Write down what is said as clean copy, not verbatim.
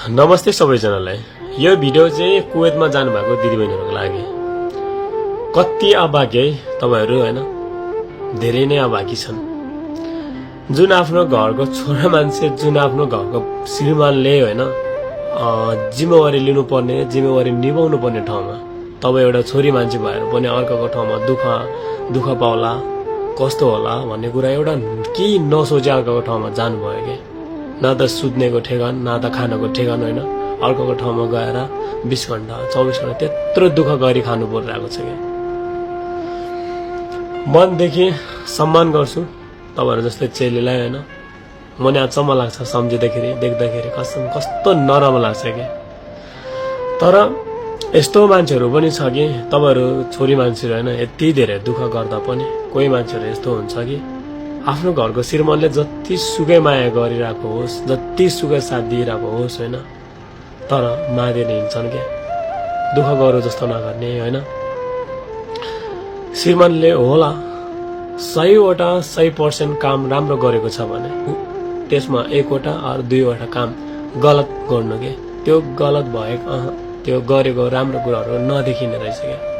नमस्ते सबैजनालाई। यो भिडियो चाहिँ कुवेतमा जानुभएको दिदीबहिनीहरुको लागि। कति अभागी है तपाईहरु हैन, धेरै नै अभागी छन्। जुन आफ्नो घरको छोरा मान्छे, जुन आफ्नो घरको श्रीमानले हैन जिम्मेवारी लिनुपर्ने, जिम्मेवारी निभाउनु पर्ने ठाउँमा तपाई एउटा छोरी मान्छे भएर पनि अर्काको ठाउँमा दुख पाउला, कस्तो होला भन्ने कुरा एउटा केही नसोचे अर्काको ठाउँमा जानुभयो के। न त सुत्नेको ठेगान, न त खानको ठेगान हैन, अर्काको ठाउँमा गएर 20 घण्टा 24 घण्टा त्यत्रो दुख गरी खानु परिरहेको छ के। मनदेखि सम्मान गर्छु तपाईहरु जस्तै चेलीलाई हैन। मलाई अचम्म लाग्छ सम्झिँदाखेरि, देख्दाखेरि कस्तो नराम्रो लाग्छ के। तर यस्तो मान्छेहरु पनि छ कि तपाईहरु छोरी मान्छेहरु हैन यति धेरै दुख गर्दा पनि कोही मान्छेहरु यस्तो हुन्छ कि आफ्नो घरको श्रीमानले जति सुकै माया गरिरहेको होस्, जति सुकै साथ दिइरहेको होस् हैन, तर मादेर हिँड्छन् के। दुख गरौ जस्तो नगर्ने हैन। श्रीमानले होला 100% काम राम्रो गरेको छ भने त्यसमा 1 वटा अर 2 वटा काम गलत गर्नु के। त्यो गलत भएको त्यो गरेको राम्रो कुराहरु नदेखिने रहेछ के।